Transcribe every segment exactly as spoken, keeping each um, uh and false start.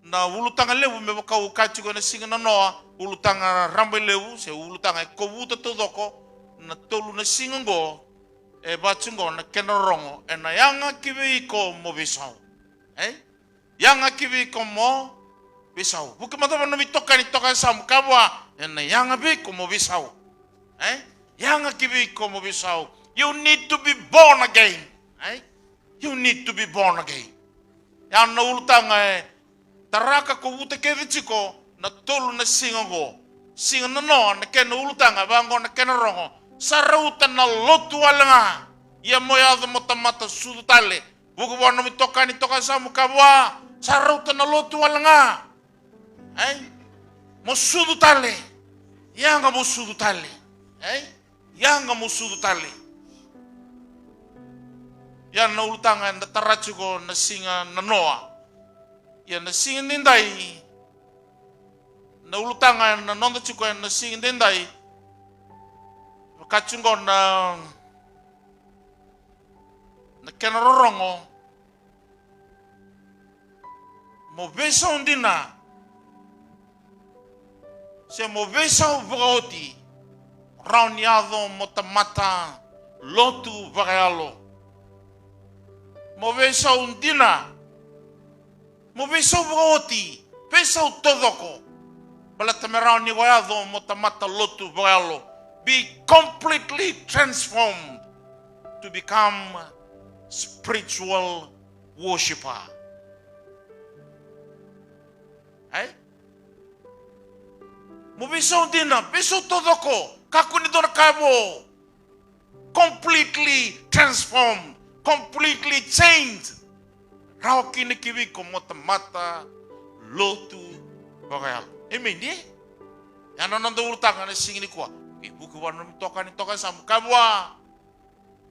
na ulutaga levu me vaka au kaya tiko ena siga nanoa, ulutaga rabailevu se ulutaga e kovuta taucoko na tolu na siga oqo, e vaka tiko oqo na kena rorogo: ena yaga ki vei iko mo veisau. E? Yaga ki vei iko mo veisau. Vuki mada vua na nomu itokani toka yasamu, kaya vua: ena yaga vei iko mo veisau. E? Yaga ki vei iko mo veisau. You need to be born again. E? You need to be born again. Ya na ulutaga e taraka, kovuta kece tiko na tolu na siga oqo. Siga nanoa na kena ulutaga, vaka oqo na kena rogo: sa rauta na lotu wale ga, ia mo yaco mo tamata sucu tale. Vuki vua na nomu itokani toka yasamu, kaya vua: sa rauta na lotu wale ga. Ai? Mo sucu tale. Yaga mo sucu tale. Ai? Yaga mo sucu tale. Ya na ulutaga eda tara tiko na siga nanoa. Ia na siga edaidai, na ulutaga ena noda tiko ena siga edaidai, vaka tiko oqo na, na kena rorogo: mo veisau dina se mo veisau vakaoti, rawa ni yaco mo tamata lotu vakayalo. Mo veisau dina, mo veisau vakaoti, veisau taucoko, baleta me rawa ni ko yaco mo tamata lotu vakayalo. Be completely transformed to become spiritual worshiper. Ai? Mo veisau dina, veisau taucoko, kakua ni dua na ka e vo. Completely transformed, completely changed. Rawa kina ki vei iko mo tamata lotu vakayalo. Emeni, e? Ya na noda ulutaga na siga nikua. Veivuke vua na nomu itokani toka yasamu, kaya vua: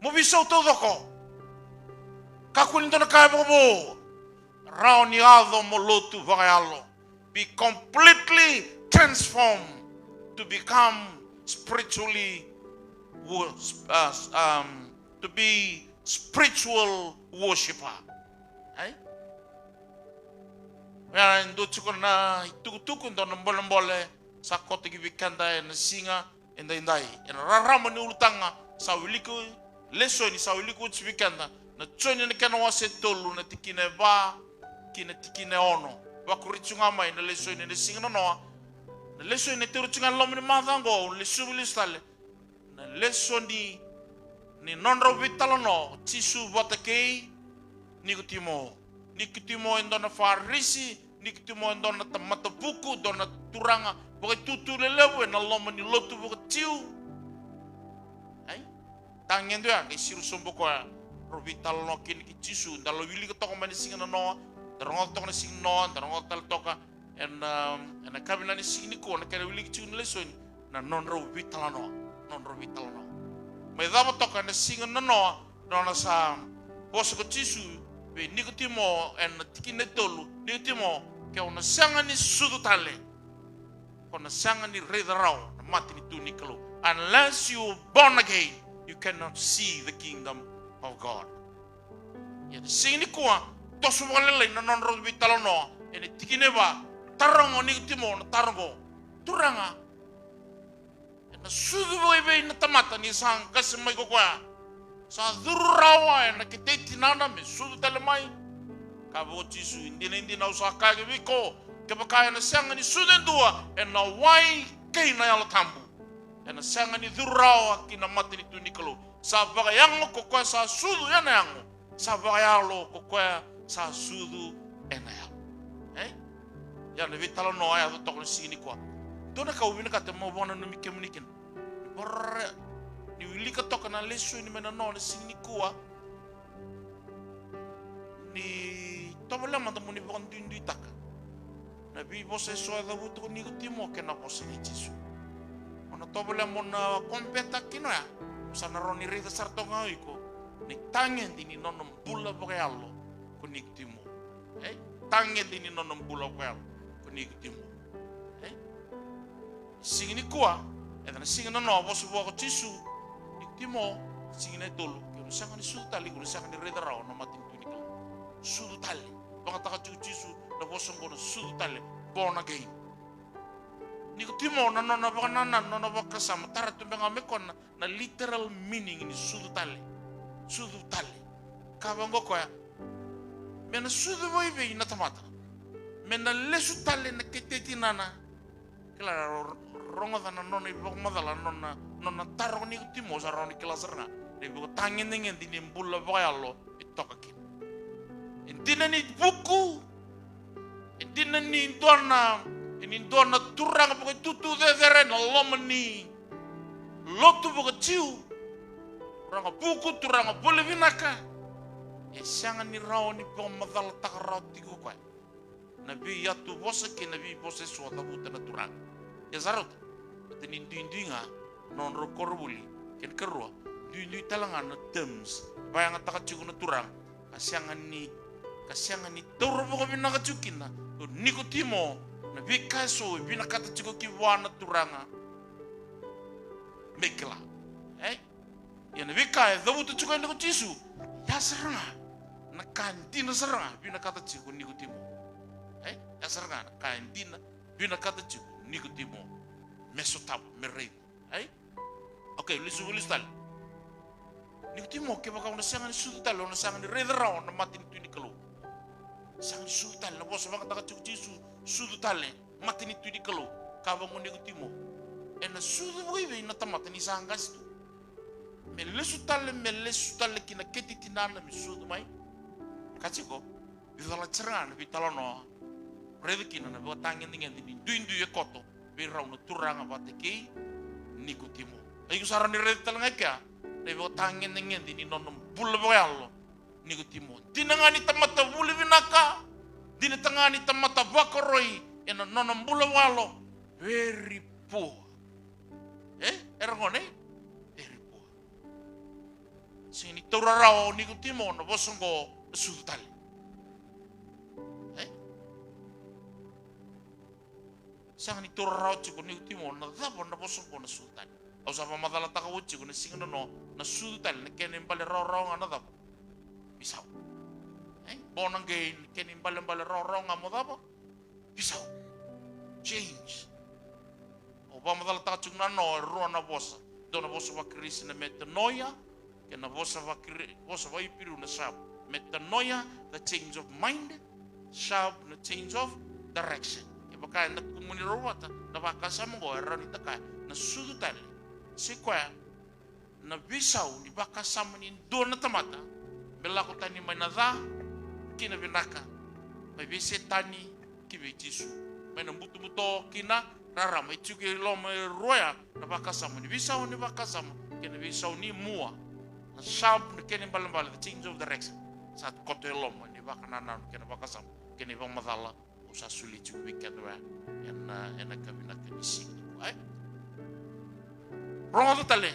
mo veisau taucoko. Kakua ni dua na ka e vakavo. Rawa ni yaco mo lotu vakayalo. Be completely transformed to become spiritually wo-, uh, um, to be spiritual worshiper. Ai? Oya e dua tiko na itukutuku, dua na bolebole sa koto ki vei keda ena siga edaidai. Ena rarama ni ulutaga sa wiliki, lesoni sa wiliki oti vei keda, na Joni na kena wase e tolu, na tikina e va ki na tikina e ono. Vakuria tu ga mai na lesoni ena siga nanoa. Na lesoni e taura tu ga e loma ni macawa oqo, au lesuva lesu tale. Na lesoni ni nodrau veitalanoa o Jisu vata kei Nikotimo. Nikotimo e dua na Farisi, Nikotimo e dua na tamata vuku, dua na turaga vakaitutu lelevu ena loma ni lotu vakaJiu. Ai? Tagede oya, qai siro sobu o koya. Rau veitalanoa kina kei Jisu, da lai wilika toka mai na siga nanoa, da rogoca toka na siga nanoa, da rogoca tale toka ena, ena yakavi ni siga nikua na kena wiliki tiko ni lesoni, na nodrau veitalanoa, nodrau veitalanoa. Mai cava toka ena siga nanoa, nona sa vosa ko Jisu vei Nikotimo ena tikina e tolu: Nikotimo, ke o na sega ni sucu tale, ko na sega ni raica rawa na matanitu ni Kalou. Unless you born again, you cannot see the kingdom of God. Ia na siga nikua, toso vakalailai na nodrau veitalanoa ena tikina e va. Taroga o Nikotimo na taro oqo: Turaga, ena sucu vakaevei na tamata ni sa qase mai ko koya? Sa curu rawa ena kete i tinana me sucu tale mai? Kaya vua o Jisu: Dina, dina, au sa kaya vei iko, kevaka ena sega ni sucu e dua ena wai kei na Yalo Tabu, ena sega ni curu rawa ki na matanitu ni Kalou. Sa vakayago ko koya sa sucu ena yago, sa vakayalo ko koya sa sucu ena yalo. E? Ia na veitalanoa e yaco toka na siga nikua. Dua na ka au vinakata meu vakananumi kemuni kina. Ni vara, ni wilika toka na lesoni mai nanoa na siga nikua, ni tovolea mada mo ni vakaduiduitaka na veivosa eso e cavuta ko Nikotimo kei na vosa nei Jisu. O na tovolea mo na compare-taka kina oya, mo sa na rawa ni raica sara toka ga o iko na itagede ni nona bula vakayalo ko Nikotimo. E? Tagede ni nona bula vakayalo ko Nikotimo. E? Siga nikua, eda na siga nanoa, vosa vua ko Jisu: Nikotimo, siga na itolu, ke o na sega ni sucu tale, iko na sega ni raica rawa na matanitu ni Kalou. Sucu tale. Vakayagataka tiko Jisu na vosa oqo na sucu tale, born again. Nikotimo, na nona vakanananu, na nona vakasama, tara tu beka ga me kona na literal meaning ni sucu tale. Sucu tale. Ka vaqo koya. Me na sucu vakaevei na tamata? Me na lesu tale na kete tinana. Kila, ro-, rogoca na nona ivakamacala, nona, nona taro o Nikotimo, sa rawa ni kila sara ga na ivakatagedegede ni bula vakayalo e toka kina. E dina ni vuku, e dina ni dua na, ni dua na turaga vakaitutu cecere ena loma ni lotu vakaJiu, turaga vuku, turaga voli vinaka, e sega ni rawa ni vakamacalataka rawa tiko o koya na veiyatu vosa kei na veivosa eso a cavuta na Turaga. Ia sa rauta, baleta ni duidui ga na nodrau koronivuli, kena ikarua, duidui tale ga na terms vakayagataka tiko na Turaga, ka sega ni, ka sega ni taura vakavinaka tiko kina o Nikotimo na veika eso e vinakata tiko ki vua na Turaga me kila. E? Ia na veika e cavuta tiko yani ko Jisu, ya sara ga na ka dina sara ga vinakata tiko Nikotimo. E? Ya sara ga na ka dina vinakata tiko Nikotimo me sotava, me raica. E? Okay, lesu, lesu tale. Nikotimo, kevaka o na sega ni sucu tale, o na sega ni raica rawa na matanitu ni Kalou. Sega ni sucu tale, na vosa vakayagataka tiko Jisu, sucu tale, matanitu ni Kalou. Ka vaqo Nikotimo, e na sucu vakaevei na tamata ni sa qase tu? Me lesu tale, me lesu tale ki na kete tinana me sucu mai? Ka tiko, vica lati sara ga na veitalanoa raica kina na vakatagedegede ni duidui e koto vei rau na Turaga vata kei Nikotimo. A iko sa rawa ni raica tale ga e kea na ivakatagedegede ni nona bula vakayalo Nikotimo. Dina ga ni tamata voli vinaka, dina ga ni tamata vakoroi ena nona bula vakayalo. Very poor. E? Era gone? Very poor. Sega ni taura rawa o Nikotimo na vosa oqo na sucu tale. E? Sega ni taura rawa tiko o Nikotimo na cava na vosa oqo na sucu tale. Au sa vakamacalataka oti tiko na siga nanoa na sucu tale, na kena ibale rawarawa ga na cava? Veisau. E? Born again, kena ibalebale rawarawa ga mo cava? Veisau. Change. Au vakamacalataka tiko nanoa e rua na vosa. Dua na vosa vaKirisi na metanoia, kei na vosa vaKiri-, vosa vaIperiu na shav. Metanoia, the change of mind, shav, na change of direction. Kevaka eda kumuni rau vata na vakasama oqo, e rawa ni da kaya na sucu tale, se koya na veisau ni vakasama ni dua na tamata me lako tani mai na ca ki na vinaka, mai vei Setani ki vei Jisu, mai na butobuto ki na rarama. E tiko e loma e rua ya na vakasama, ni veisau ni vakasama kei na veisau ni mua. Na shav, na kena ibalebale, the change of direction. Sa koto e loma ni vakanananu kei na vakasama kei na ivakamacala au sa solia tiko vei keda oya ena, ena ka vinaka ni siga nikua, e? Rogoca tale,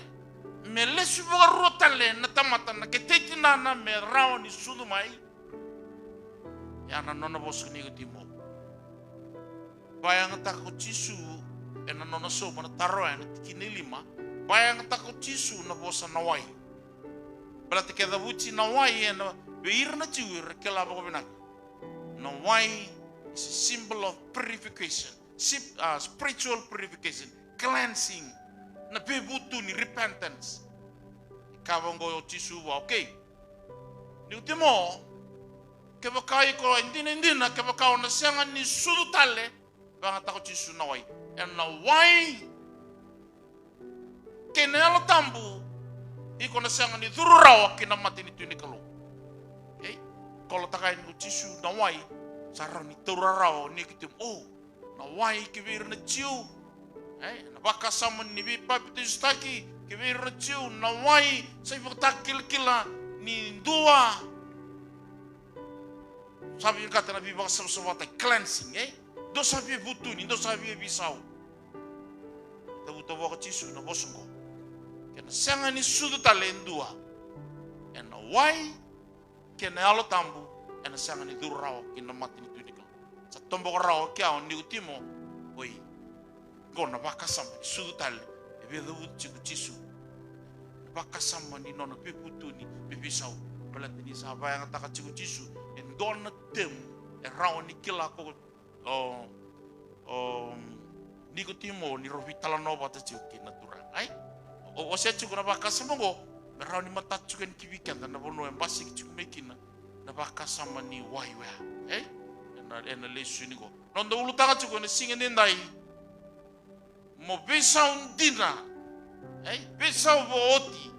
me lesu vakarua tale na tamata na kete tinana me rawa ni sucu mai. Ya na nona vosa Nikotimo. Vakayagataka ko Jisu ena nona sauma na taro ena tikina e lima. Vakayagataka ko Jisu na vosa na wai. Baleta ke cavuti na wai ena, vei ira na Jiu era kila vakavinaka, na wai is a symbol of purification. Sip-, ah, spiritual purification, cleansing, na veivutuni, repentance. Kaya vaqo o Jisu vua, okay, Nikotimo, kevaka iko e dina, e dina, kevaka o na sega ni sucu tale, vakayagataka o Jisu na wai. Ena wai kei na Yalo Tabu, iko na sega ni curu rawa ki na matanitu ni Kalou. Okay? Kolotaka yani ko Jisu na wai, sa rawa ni taura rawa o Nikotimo. O, na wai ki vei ira na Jiu, e, na vakasama ni veipapitaisotaki ki vei ira na Jiu, na wai sa ivakatakilakila ni dua sa veiqata na veivakasavasavataki, cleansing, e? Dua sa via vutuni, dua sa via veisau. Tavuta vua ko Jisu na vosa oqo. Ke na sega ni sucu tale e dua ena wai kei na Yalo Tabu, ena sega ni curu rawa ki na matanitu ni Kalou. Sa toboka rawa kea o Nikotimo. Oi. Qo na vakasama ni sucu tale e via cavuta tiko Jisu. Na vakasama ni nona veivutuni, veiveisau. Baleta ni sa vakayagataka tiko Jisu e dua na temu e rawa ni kila ko, o, o Nikotimo ni rau veitalanoa vata tiko kei na Turaga, ai? O, o se tiko na vakasama oqo, me rawa ni matata tiko yani ki vei keda na vanua e basika tiko mai kina na vakasama ni wai oya, ai? Ena, ena lesoni qo. Noda ulutaga tiko ena siga edaidai, mo veisau dina, ei, veisau vakaoti,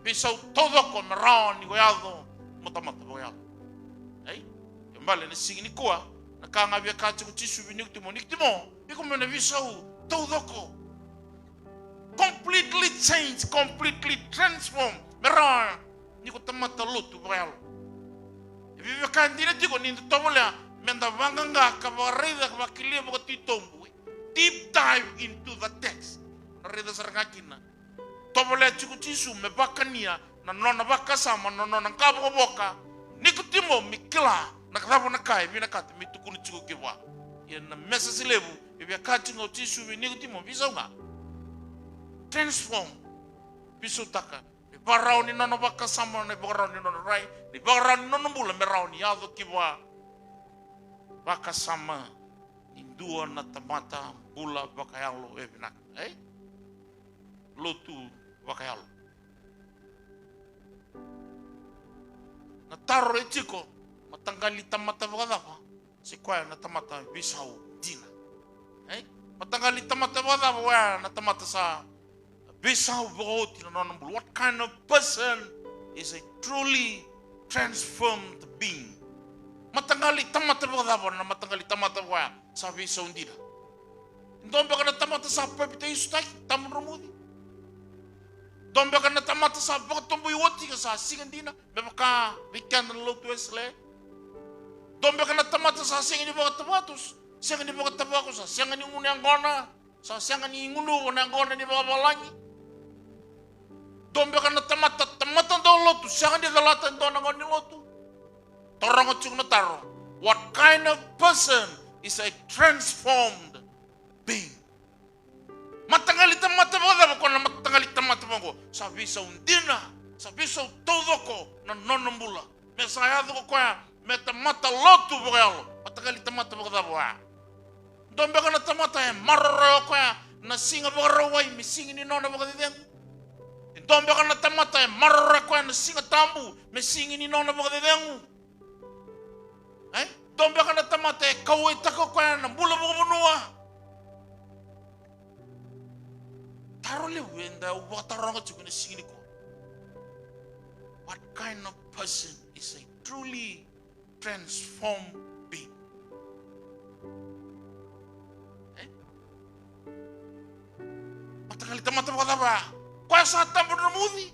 veisau taucoko me rawa ni ko yaco mo tamata vakayalo. Ei, ke bale na siga nikua, na ka ga via kaya tiko Jisu vei Nikotimo, Nikotimo, iko me na veisau taucoko. Completely change, completely transform. Me rawa ni ko tamata lotu vakayalo. E veiwekani dina tiko ni da tovolea me da vaqaqa ka vakaraica ka vakakilia vakatitobu. Deep dive into the text. Na raica sara ga kina. Tovolea tiko Jisu me vakania na nona vakasama, na nona qavokavoka. Nikotimo me kila na cava na ka e vinakata me tukuna tiko kivua. Ia na mesesa levu e via kaya tiko ga o Jisu vei Nikotimo, veisau ga. Transform. Veisautaka. Me vakarau ni nona vakasama, na ivakarau ni nona rai, na ivakarau ni nona bula, me rawa ni yaco kivua. Vakasama ni dua na tamata bula vakayalo e vinaka, ei? Lotu vakayalo. Na taro e tiko, mataqali tamata vakacava? Se koya na tamata veisau dina. Ei? Mataqali tamata vakacava oya na tamata sa veisau vakaoti na nona bula? What kind of person is a truly transformed being? Mataqali tamata vakacava na mataqali tamata oya sa veisau dina? Dua beka na tamata sa papitaisotaki, tabu dromuci. Dua beka na tamata sa vakatabui oti ka sa siga dina, me vaka vei keda na lotu Wesele. Dua beka na tamata sa sega ni vakatavatu, sega ni vakatavako, sa sega ni gunu yaqona, sa sega ni gunuva na yaqona ni vakavalagi. Dua beka na tamata, tamata dau lotu, sega ni calata e dua na gauna ni lotu. Taroga tiko na taro, what kind of person is a transformed being? Mataqali tamata vakacava koya na mataqali tamata vaqo? Sa veisau dina, sa veisau taucoko na nona bula. Me sa yaco ko koya me tamata lotu vakayalo. Mataqali tamata vakacava oya? Dua beka na tamata e maroroya o koya na siga Vakarauwai me siga ni nona vakacecegu? E dua beka na tamata e maroroya o koya na Siga Tabu me siga ni nona vakacecegu? E dua beka na tamata e kauwaitaka o koya na bula vakavanua? Taro levu eda vakataroga tiko ena siga nikua. What kind of person is a truly transformed being? E? Mataqali tamata vakacava? Koya sa tabu dromuci.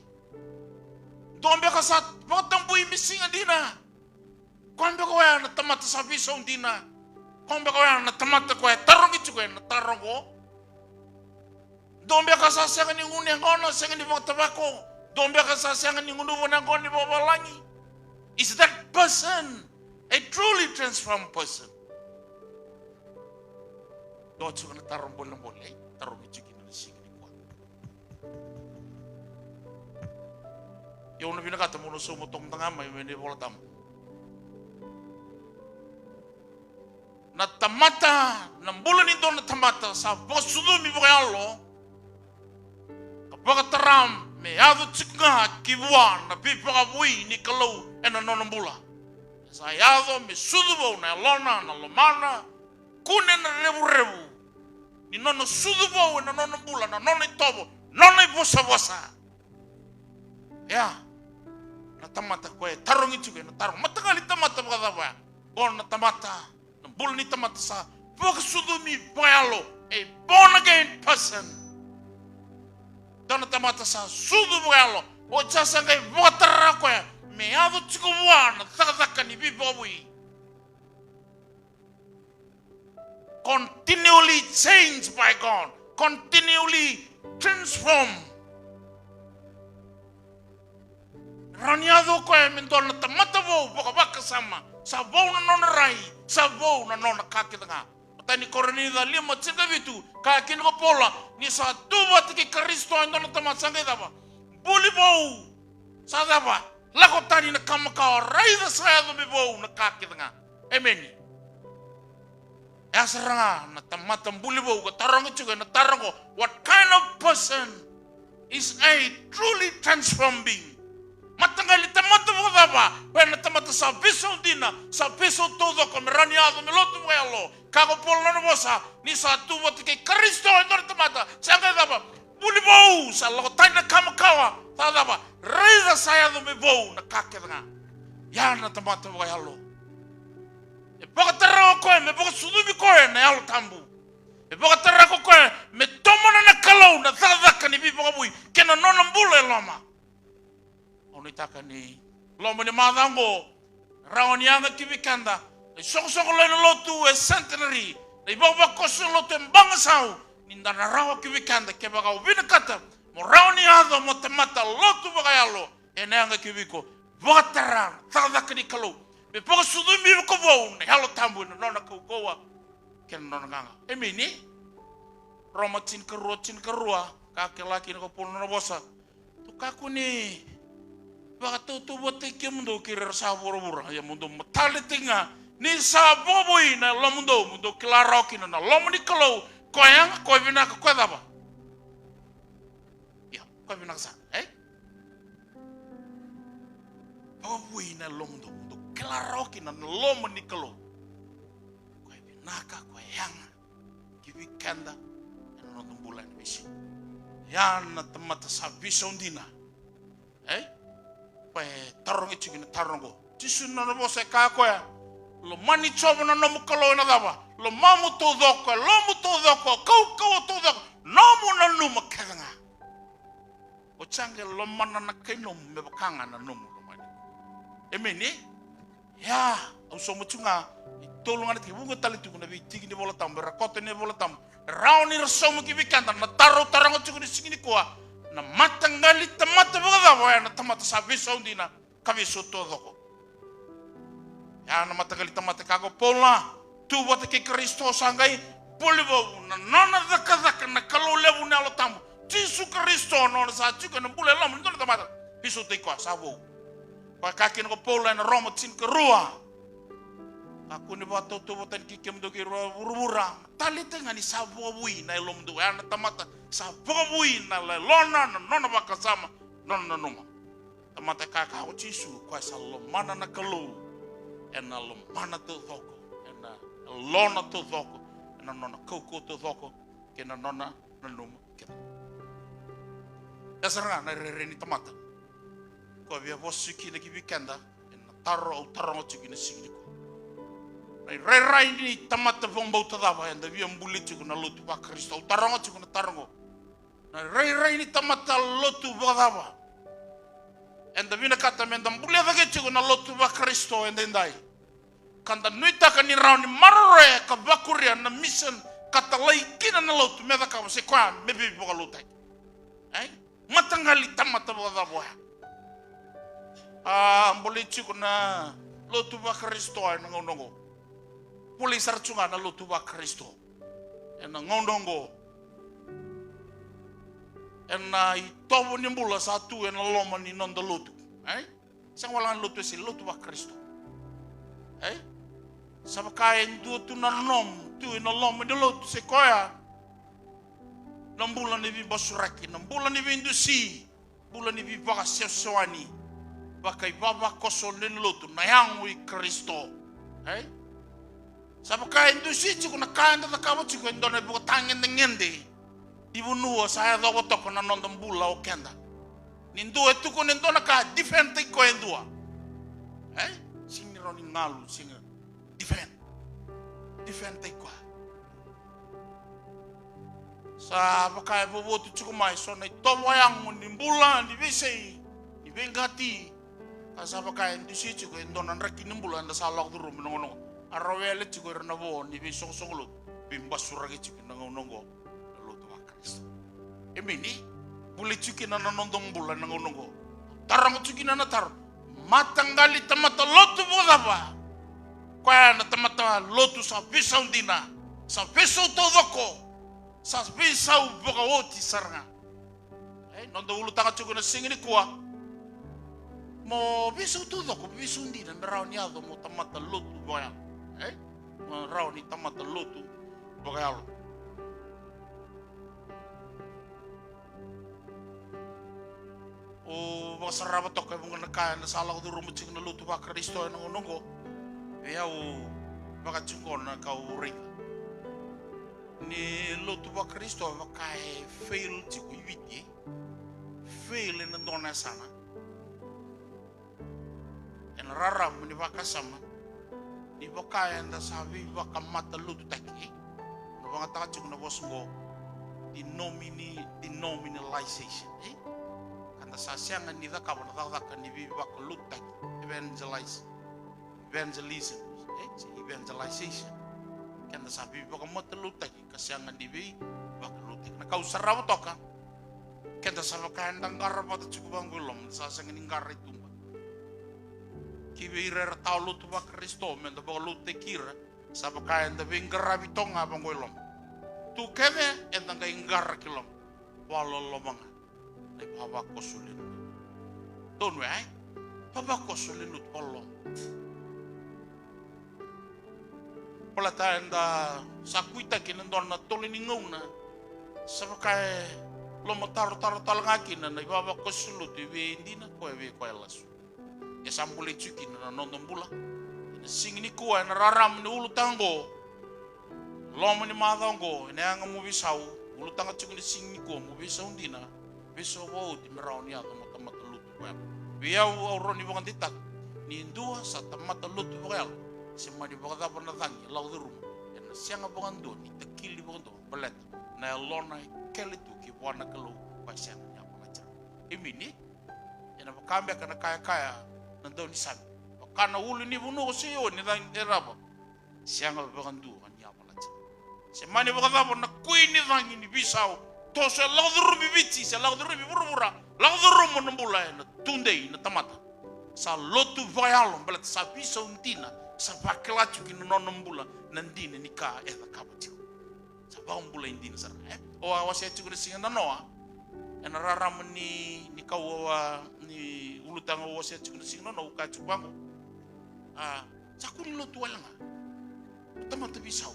Dua beka sa vakatabui me siga dina. Koya beka oya na tamata sa veisau dina? Koya beka oya na tamata koya e tarogi tiko ena taro oqo? Dua beka sa sega ni gunu yaqona, sega ni vakatavako? Dua beka sa sega ni gunuva na yaqona ni vakavalagi? Is that person a truly transformed person? Dua tiko na taro bolebole e tarogi tiko kina na siga nikua. Ia au na vinakata mo na sauma toka mada ga mai mai na iVola Tabu. Na tamata, na bula ni dua na tamata sa vakasucumi vakayalo, ka vakatara me yaco tiko ga ki vua na veivakavoui ni Kalou ena nona bula. Sa yaco me sucu vou na yalona, na lomana, kune na revurevu ni nona sucu vou ena nona bula, na nona itovo, nona ivosavosa. Ia, na tamata koya e tarogi tiko ena taro, mataqali tamata vakacava oya? Qo na tamata, na bula ni tamata sa vakasucumi vakayalo, a born again person. Dua na tamata sa sucu vakayalo, oti sa qai vakatara koya me yaco tiko vua na cakacaka ni veivakavoui. Continually changed by God, continually transformed. Rawa ni yaco o koya me dua na tamata vou vakavakasama, sa vou na nona rai, sa vou na nona ka kece ga. Matai ni Korinica lima tinikavitu, kaya kina ko Paula, ni sa tu vata kei Karisito e dua na tamata sa qai cava? Buli vou. Sa cava? Lako tani na ka makawa, raica sa yaco me vou na ka kece ga. Emeni. E a sara ga na tamata buli vou ka taroga tiko ena taro oqo, what kind of person is a truly transformed being? Mataqali tamata vakacava? Ko ya na tamata sa veisau dina, sa veisau taucoko me rawa ni yaco me lotu vakayalo. Kaya ko Paula na nona vosa, ni sa tu vata kei Karisito e dua na tamata, sa qai cava? Buli vou, sa lako tani na ka makawa, sa cava? Raica sa yaco me vou na ka kece ga. Ya na tamata vakayalo. E vakatara o koya me vakasucumi koya na Yalo Tabu. E vakatara ko koya me tomana na Kalou na cakacaka ni veivakavoui kei na nona bula e loma. Au nuitaka ni loma ni macawa oqo, rawa ni yaga ki vei keda na isoqosoqo lewe ni lotu e Centenary, na ivavakoso ni lotu e Bagasau, ni da na rawa ki vei keda kevaka o vinakata mo rawa ni yaco mo tamata lotu vakayalo. Ena yaga ki vei iko, vakatara na cakacaka ni Kalou me vakasucumi iko vou na Yalo Tabu ena nona kaukauwa kei na nona gaga. Emeni. Roma tinikarua, tinikarua, ka kila kina ko Paula na nona vosa. Tou kakua ni vakatautauvatataki kemudou kei ira era sa vuravura, ia mo dou matalitaki ga ni sa vakavoui na yalomudou, mo dou kila rawa kina na loma ni Kalou, koya yaga, koya vinaka, koya cava? Ia, koya vinaka sara, e? Vakavoui na yalomudou, mo dou kila rawa kina na loma ni Kalou, koya vinaka, koya yaga ki vei keda ena noda bula ena veisiga. Ya na tamata sa veisau dina. E? Koya e tarogi tiko na taro oqo. Jisu na nona vosa e kaya koya, lomani Jiova na nomu Kalou ena cava? Lomamu taucoko, e lomamu taucoko, kaukauwa taucoko, nomu nanuma kece ga. Oti ya qai lomana na kai nomu me vaka ga na nomu lomani. Emeni. Ia, au sauma tiko ga e tolu ga na tiki, vuqa tale tiko na veitiki ni Vola Tabu era koto ena iVola Tabu, e rawa ni ra sauma ki vei keda na taro au taroga tiko ena siga nikua. Na mataqali tamata vakacava? Oya na tamata sa veisau dina ka veisau taucoko. Ia na mataqali tamata, kaya ko Paula, tu vata kei Karisito, sa qai buli vou na nona cakacaka na Kalou levu na Yalo Tabu, Jisu Karisito, na nona sa tiko ena bula e loma ni dua na tamata. Veisautaki koya, sa vou. Koya e kaya kina ko Paula ena Roma tinikarua, kakua ni vakatautauvatataki kemudou kei ira vuravura, matalitaki ga ni sa vakavoui na yalomudou. Oya na tamata sa vakavoui na yalona, na nona vakasama, na nona nanuma. Tamata e kaya, kaya ko Jisu, koya sa lomana na Kalou ena lomana taucoko, ena yalona taucoko, ena nona kaukauwa taucoko kei na nona nanuma kece. E sara ga na irairai ni tamata koya via vosa tiko kina ki vei keda ena taro au taroga tiko ena siga nikua. Na irairai ni tamata vakabauta cava eda via buli tiko na lotu vaKarisito? Au taroga tiko na taro oqo. Na irairai ni tamata lotu vakacava eda vinakata meda bulia cake tiko na lotu vaKarisito edaidai, ka da nuitaka ni rawa ni maroroya ka vakuria na mission ka talai kina na lotu me cakava, se koya me veivakalotutaki? Ei? Mataqali tamata vakacava oya? A bolei tiko na lotu vaKarisito ena gauna oqo. Bolei sara tu ga na lotu vaKarisito ena gauna oqo ena itovo ni bula sa tu ena loma ni noda lotu. Ei? Sega wale ga na lotu Wesele, lotu vaKarisito. Ei? Sa vaka e dua tu na norm tu ena loma ni lotu, se koya na bula ni veibasuraki, na bula ni veidusi, bula ni veivakasewasewani, vakaivavakoso ni lotu, na yago i Karisito. Ei? Sa vaka e dusi tiko na ka eda cakava tiko e dua na ivakatagedegede ni vanua sa yacova toka na noda bula o keda. Ni dua e tukuna e dua na ka, defend-taki koya e dua. Ei? Sega ni rawa ni galu, sega. Defend. Defend-taki koya. Sa vaka e vovo tu tiko mai so na itovo yago ni bula, ni veisei, ni veiqati. Ka sa vaka e dusi tiko e dua na draki ni bula eda sa lako curuma ena gauna oqo. A rawele tiko ira na vo ni veisoqosoqo lotu, veibasuraki tiko ena gauna oqo na lotu vaKarisito. Emeni. Buli tiko kina na noda bula ena gauna oqo. Taroga tiko kina na taro. Mataqali tamata lotu vakacava? Koya na tamata lotu sa veisau dina, sa veisau taucoko, sa veisau vakaoti sara ga. Ei, noda ulutaga tiko na siga nikua. Mo veisau taucoko, mo veisau dina me rawa ni yaco mo tamata lotu vakayalo. Ei? Mo rawa ni tamata lotu vakayalo. O vakasarava toka e vuqa na ka eda sa lako curuma tiko na lotu vaKarisito ena gauna oqo. Vei au vaka tiko na ka au raica ni lotu vaKarisito vaka e fail tiko i Viti, e fail ena dua na yasana. Ena rarama ni vakasama ni vaka eda sa veivakamatalotutaki, e? Na vagataka tiko na vosa oqo, denomini-, denominalization, e? Ka da sa sega ni cakava na cakacaka ni veivakalotutaki, evangelize, evangelism, e? Se evangelization. Keda sa veivakamatalotutaki ka sega ni veivakaloutaki. Na ka au sarava toka, keda sa vaka eda qara vata tiko vaqo i loma, sa sega ni qara i tuba. Ki vei ira era tawa lotu vaKarisito, meda vakaloutaki ira, sa vaka eda veiqaravi toka ga vaqo i loma. Tu kece eda qai qara ki loma. Vakaloloma ga na ivavakoso lenutu. Donu, e? Vavakoso lenutu, vakaloloma. Baleta eda sa kuitaki ena dua na tolo ni gauna, sa vaka e lomatarotaro tale ga kina na ivavakoso lotu, e vei e dina, koya e vei, koya e lasu. E sa bulai tiko kina na noda bula. Ena siga nikua, ena rarama ni ulutaga oqo, loma ni macawa oqo, ena yaga mo veisau, ulutaga tiko ena siga nikua, mo veisau dina, veisau vakaoti me rawa ni yaco mo tamata lotu. Vei au, au rawa ni vakadeitaka ni dua sa tamata lotu vakayalo, se mani vakacava na cagi e lako curuma, ena sega vakadua ni takili vakadua, baleta na yalona e kele tu ki vua na Kalou, ka e sega ni yavala tiko. Emeni. Ena vaka beka na ka e kaya na daunisame, vaka na ulunivanua ko Saioni e cagi e rava, sega vakadua ni yavala tiko. Se mani vakacava na kui ni cagi ni veisau, toso e lako curumi Viti, se lako curumi vuravura, lako curuma na bula, ena tudei na tamata sa lotu vakayalo, baleta sa veisau dina, sa vakila tiko ki na nona bula na dina ni ka e cakava tiko. Sa vakabulai dina sara, e? O a wasea tiko na siga nanoa, ena rarama ni, ni kau a, ni ulutaga au wasea tiko na siga nanoa, au kaya tiko vaqo. A, sa kua ni lotu wale ga. O tamata veisau.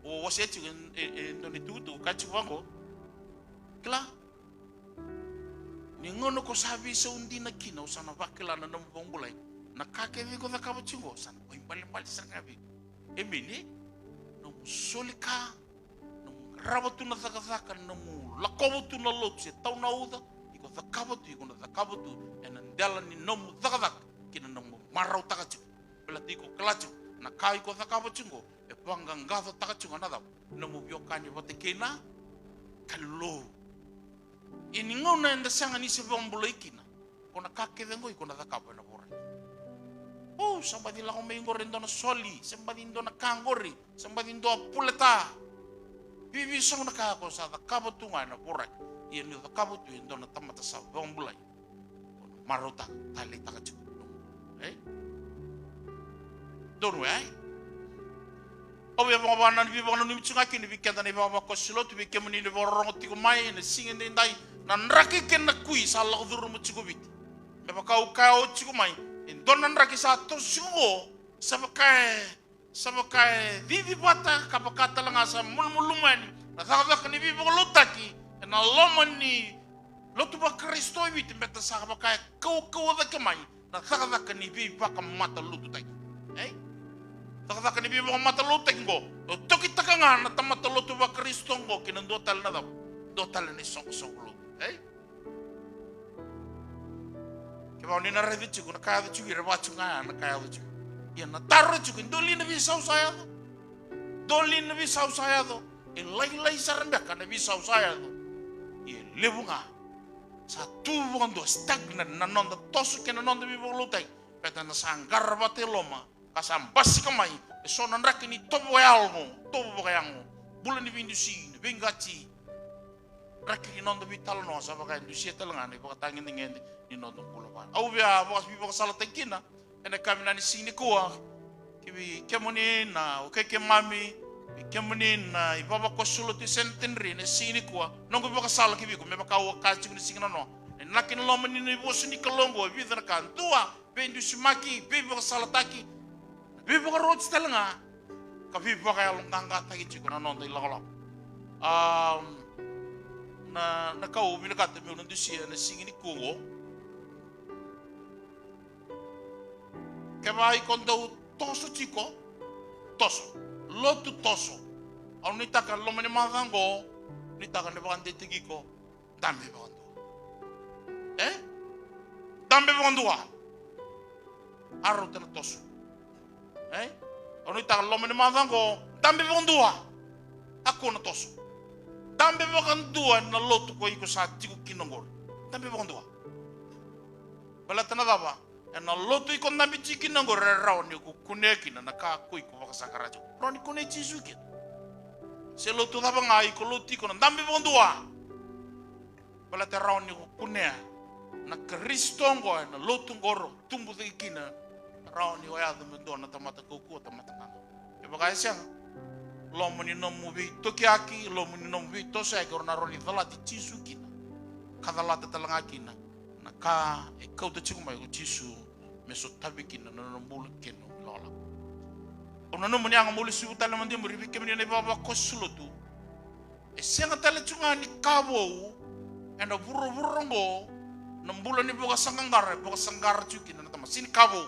Au wasea tiko e, e, e dua na itukutuku, au kaya tiko vaqo. Kila, ni gauna ko sa veisau dina kina, o sa na vakila na nomu vakabulai. Na ka kece iko cakava tiko, sa na vakaibalebale sara ga vei iko. Emeni. Nomu soli ka, nomu qarava tu na cakacaka, nomu lakova tu na lotu se tau na uca, iko cakava tu, iko na cakava tu ena dela ni nomu cakacaka kei na nomu marautaka tiko. Baleta iko kila tiko na ka iko cakava tiko e vaqaqacotaka tiko na cava? Nomu veiwekani vata kei na Kalou. Ia ni gauna eda sega ni se vakabulai kina, ko na ka kece qo iko na cakava ena voraki. O, sa baci lako mai qori e dua na soli, sa baci dua na ka qori, sa baci dua puleta. Vivisau na ka ko sa cakava tu ga ena voraki. Ia ni o cakava tu e dua na tamata sa vakabulai, ko na marautaka, taleitaka tiko. E? Donu, e? Au via vakavana, via vakananumi tiko ga kina vei keda na ivavakoso lotu, vei kemuni na vakarorogo tiko mai ena siga edaidai, na draki kei na kui sa lako curuma tiko Viti. Me vaka au kaya oti tiko mai, e dua na draki sa toso tiko qo, sa vaka e, sa vaka e cici vata, ka vaka tale ga sa malumalumu yani na cakacaka ni veivakaloutaki ena loma ni lotu vaKarisito e Viti, baleta sa vaka e kaukauwa cake mai na cakacaka ni veivakamatalotutaki. Ei? Cakacaka ni veivakamatalotutaki qo, o tokitaka ga na tamata lotu vaKarisito qo kei na dua tale na cava? Dua tale na isoqosoqo lotu. Ei? Kevaka ni na raica tiko na ka yaco tiko, ira vaka tiko ga ya na ka yaco tiko. Ia na taro tiko, e dua li na veisau sa yaco? Dua li na veisau sa yaco? E lailai sara beka na veisau sa yaco? Ia e levu ga sa tu vakadua, stagnant na noda toso kei na noda veivakaloutaki. Baleta na sa qara vata e loma, ka sa basika mai e so na draki ni tovo yalo, tovo vakayago, bula ni veidusi, ni veiqati. Draki ni noda veitalanoa sa vaka e dusia tale ga na ivakatagedegede ni noda bula vata. Au via vaka, veivakasalataki kina ena yakavi ni siga nikua, ki vei kemuni na, okay, keimami, vei kemuni na ivavakoso lotu e Centenary ena siga nikua. Noqu ivakasala ki vei iko, me vaka au a kaya tiko na siga nanoa, ena inaki ni loma ni, ni vosa ni Kalou oqo e vica na ka. Dua, veidusimaki, veivakasalataki, veivakaroti tale ga. ka veivakayaloqaqataki tiko na noda ilakolako. Am, na, na ka au vinakata meu na dusia ena siga nikua oqo. Kevaka iko dau toso tiko, toso. Lotu toso. Au nuitaka loma ni macawa oqo, nuitaka ni vakadeitaki iko, dabe vakadua. E? Dabe vakadua. A rauta na toso. E? Au nuitaka loma ni macawa oqo, dabe vakadua. A kua na toso. Dabe vakadua ena lotu ko iko sa tiko kina oqori. Dabe vakadua. Baleta na cava? Ena lotu iko dabe tiko kina oqori, e rawa ni ko kunea kina na ka ko iko vakasaqara tiko. Rawa ni kunei Jisu kina. Se lotu cava ga iko lotu iko, na dabe vakadua. Baleta e rawa ni ko kunea na Karisito oqo ena lotu oqori, tubu cake kina. Rawa ni o yaco me dua na tamata kaukauwa, tamata gaga. Kevaka e sega, loma ni nomu veitokiyaki, loma ni nomu veitosoyaki, o na rawa ni calati Jisu kina. Ka calata tale ga kina na ka e kauta tiko mai ko Jisu me sotavi kina na nona bula kei na nomu ilakolako. Au nanuma ni yaga meu lesuva tale mada i muri vei kemuni na ivavakoso lotu. E sega tale tiko ga ni ka vou ena vuravura oqo na bula ni vakasaqaqara e vakasaqara tiko kina na tamata. Sega ni ka vou.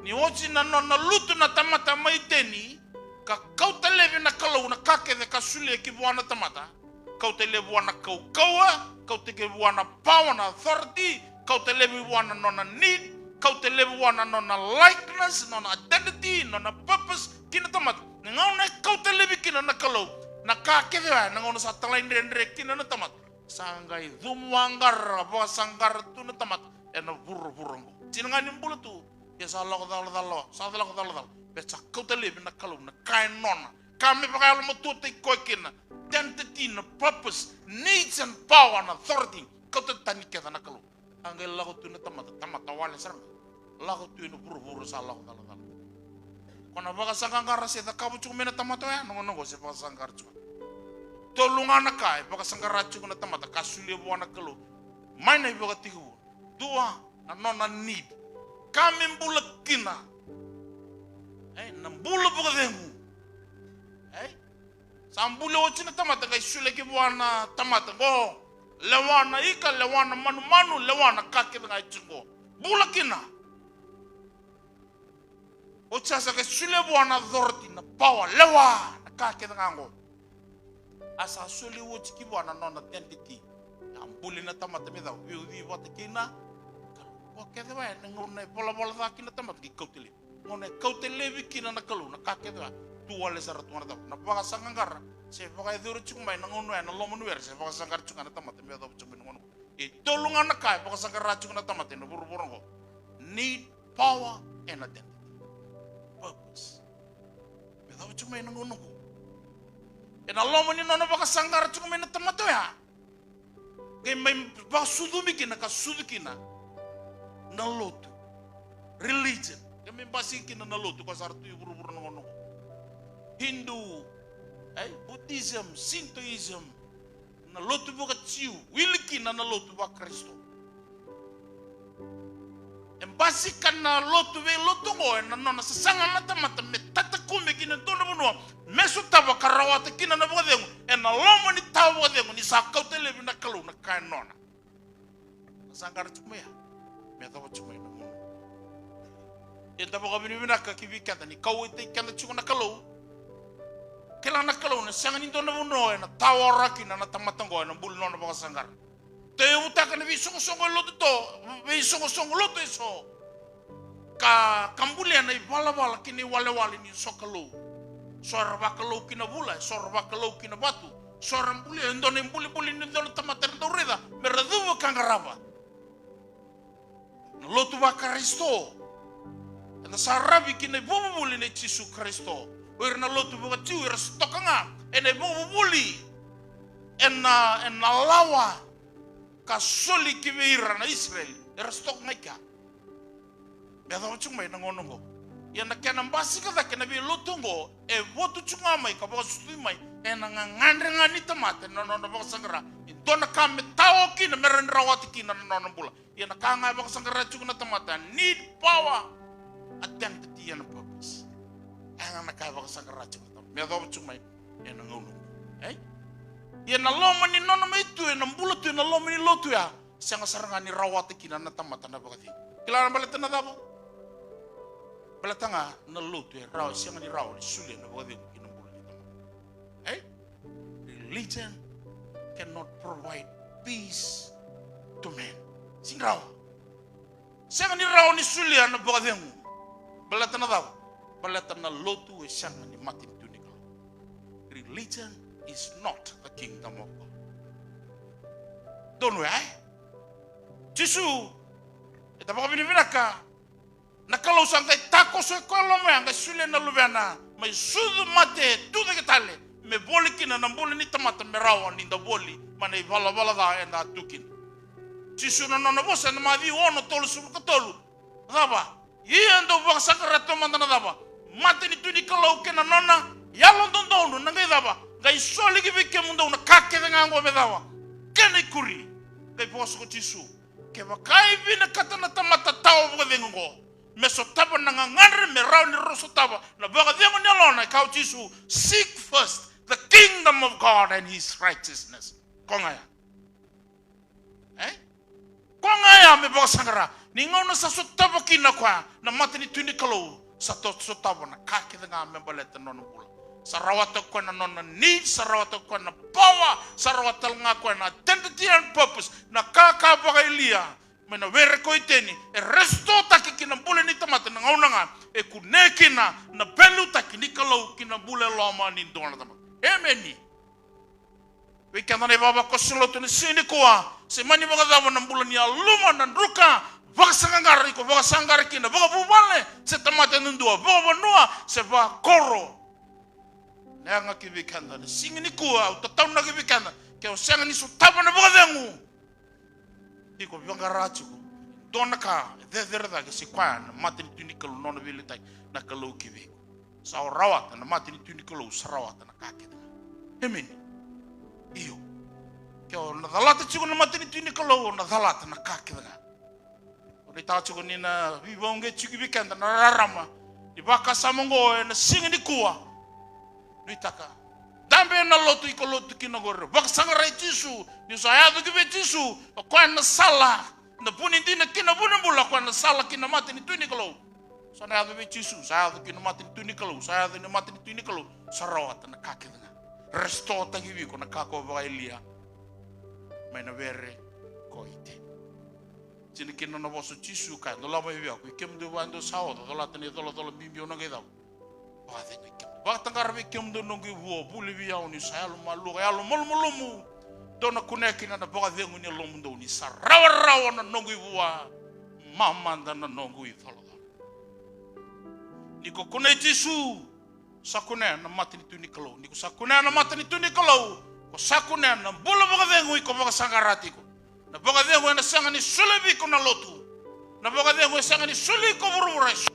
Ni oti na nona lutu na tamata mai Iteni, ka kauta laivi na Kalou na ka kece ka solia ki vua na tamata. Kauta laivi vua na kaukauwa, kauta laivi vua na power, na authority, kauta laivi vua na nona need, kauta laivi vua na nona likeness, nona identity, nona purpose ki na tamata. Na gauna e kauta laivi kina na Kalou na ka kece oya, na gauna sa talaidredre kina na tamata, sa qai cumu vaqara, vakasaqara tu na tamata ena vuravura oqo. Tini ga ni bula tu, ia sa lako calacala, sa lako calacala. Baleta sa kauta laivi na Kalou na ka e nona, ka me vakayalomatuataki koya kina, identity, na purpose, needs and power, na authority. Kauta tani kece na Kalou. A qai lako tu na tamata, tamata wale sara ga. Lako tu ena vuravura sa lako calacala. Ko na vakasaqaqara se cakava tiko mai na tamata oya, na gauna oqo se vakasaqara tiko. Tolu ga na ka e vakasaqara tiko na tamata ka solia vua na Kalou mai na ivakatekivu. Dua, na nona need. Ka me bula kina. Ei, na bula vakacegu. Ei? Sa buli oti na tamata, qai solia ki vua na tamata qo. Lewa na ika, lewa na manumanu, lewa na ka kece ga e tiko qo. Bula kina. Oti sa, sa qai solia vua na authority, na power, lewa na ka kece ga qo. A sa soli oti ki vua na nona identity. A buli na tamata me cau, veiucui vata kei na Kalou. Qo kece vaya na gauna e valavala ca kina na tamata, qai kauta laivi. Gauna e kauta laivi kina na Kalou na ka kece vaya, tu wale sara tu ga na tamata. Na vakasaqaqara se vakayacori tiko mai na gauna oya na loma ni were, se vakasaqara tiko ga na tamata me yacova tiko mai na gauna. E tolu ga na ka e vakasaqara tiko na tamata ena vuravura oqo. Need, power and identity. Purpose. Me yacova tiko mai na gauna oqo. Ena loma ni nona vakasaqara tiko mai na tamata oya, qai mai vakasucumi kina ka sucu kina na lotu. Religion. Qai mai basika kina na lotu ko sa ra tu i vuravura na gauna oqo. Hindu, e, Buddhism, Shintoism, na lotu vakaJiu, wili kina na lotu vaKarisito. E basika na lotu veilotu oqo ena nona sasaga na tamata me tatakume kina e dua na vanua me sotava ka rawata kina na vakacegu ena loma ni tawa vakacegu ni sa kauta laivi na Kalou na ka e nona. Sa qara tiko mai ya me yacova tiko mai na gauna. Eda vakavinavinaka ki vei keda ni kauwaitaki keda tiko na Kalou. Kila na Kalou na sega ni dua na vanua ena tawara kina na tamata oqo ena buli nona vakasaqara. Tauyavutaka na veisoqosoqo e lotu to, veisoqosoqo lotu eso. Ka, ka bulia na ivalavala kei na iwalewale ni sokalou. So era vakalou ki na vula, so era vakalou ki na vatu. So era bulia e dua na ibulibuli ni dua na tamata era dau raica me ra cuva ka qarava. Na lotu vaKarisito. Eda sa ravi ki na ivakavuvuli nei Jisu Karisito. O ira na lotu vakaJiu era sa toka ga ena ivakavuvuli, ena, ena lawa ka soli ki vei ira na Isireli, era sa toka ga i kea. Me yacova tiko mai na gauna oqo. Ia na kena basika cake na veilotu oqo e votu tiko ga mai ka vakasucumi mai ena gagadre ga ni tamata ena nona vakasaqara e dua na ka me tao kina me rawa ni rawata kina na nona bula. Ia na ka ga e vakasaqara tiko na tamata, need, power, identity and purpose. E ga na ka e vakasaqara tiko na tamata me yacova tiko mai ena gauna oqo. Ei? Ia na loma ni nona mai tu, ena bula tu ena loma ni lotu ya, sega sara ga ni rawata kina na tamata na vakacegu. Kila na baleta na cava? Baleta ga na lotu e rawa, e sega ni rawa ni solia na vakacegu ki na bula ni tamata. Ei? Religion cannot provide peace to man. Sega ni rawa. Sega ni rawa ni solia na vakacegu. Baleta na cava? Baleta na lotu e sega ni matanitu ni Kalou. Religion is not the kingdom of God. Donu ya, e? Jisu, e ta vakavinavinaka, na Kalou sa qai takoso e koya loma ya, qai solia na Luvena mai sucu mate, tucake tale, me voli kina na bula ni tamata me rawa ni da voli mai na ivalavala ca eda tu kina. Jisu na nona vosa ena Maciu ono, tolusagavulu ka tolu. Cava? Ia dou vakasaqara taumada na cava? Matanitu ni Kalou kei na nona yalododonu, na qai cava? Qai soli ki vei kemudou na ka kece ga oqo me cava? Kena ikuri. Qai vosa ko Jisu. Kevaka e vinakata na tamata tawa vakacegu oqo me sotava na gagadre, me rawa ni rau sotava na vakacegu ni yalona, e kaya o Jisu, seek first the kingdom of God and his righteousness. Koya ga ya. E? Koya ga ya me vakasaqara. Ni gauna sa sotava kina o koya na matanitu ni Kalou, sa to sotava na ka kece ga me baleta na nona bula. Sa rawata o koya na nona need, sa rawata o koya na power, sa rawata tale ga o koya na identity and purpose, na ka ka vakayalia mai na were ko Iteni, e restore-taki ki na bula ni tamata na gauna ga e kunea kina na value-taki ni Kalou ki na bula e loma ni dua na tamata. Emeni. Vei keda na ivavakoso lotu na siga nikua, se mani vakacava na bula ni yaluma, na druka, vakasaqaqara, iko vakasaqaqara kina, vakavuvale, se tamata yadudua, vakavanua, se vakoro. Leqa ki vei keda na siga nikua, au tataunaki vei keda, ke o sega ni sotava na vakacegu, iko vaqara tiko e dua na ka e cecere cake, se koya na matanitu ni Kalou, nona veiliutaki na Kalou ki vei iko. Sa o rawata na matanitu ni Kalou, sa rawata na ka kece ga. Emeni. Io. Ke o na calata tiko na matanitu ni Kalou, o na calata na ka kece ga. O nuitaka tiko ni na veivauqeti tiko vei keda na rarama ni vakasama oqo ena siga nikua. Nuitaka. Dabe ena lotu iko lotu kina oqori. Vakasaqarai Jisu. Ni sa yaco ki vei Jisu, o koya na sala, na vu ni dina ki na vu ni bula, o koya na sala ki na matanitu ni Kalou. Sa na yaco vei Jisu, sa yaco ki na matanitu ni Kalou, sa yaco ki na matanitu ni Kalou, sa rawata na ka kece ga. Restore-taki vei iko na ka ko vakayalia mai na were ko Iteni. Tini kina na vosa o Jisu, kaya, dou lako mai vei au, koi kemudou vua e dou sa oca, colata na icolacola bibi, au na qai cava? Vakacegui kemudou. Vakataqara vei kemudou na noqu ivua, vuli vei au niu sa yalomalua ka yalomalumalumu. Dou na kunea kina na vakacegu ni yalomudou ni sa rawarawa na noqu ivua, mamada na noqu icolacola. Ni ko kunei Jisu, sa kunea na matanitu ni Kalou. Ni ko sa kunea na matanitu ni Kalou, ko sa kunea na bula vakacegu iko vakasaqara tiko. Na vakacegu ena sega ni solia vei iko na lotu. Na vakacegu e sega ni solia iko vuravura, e so-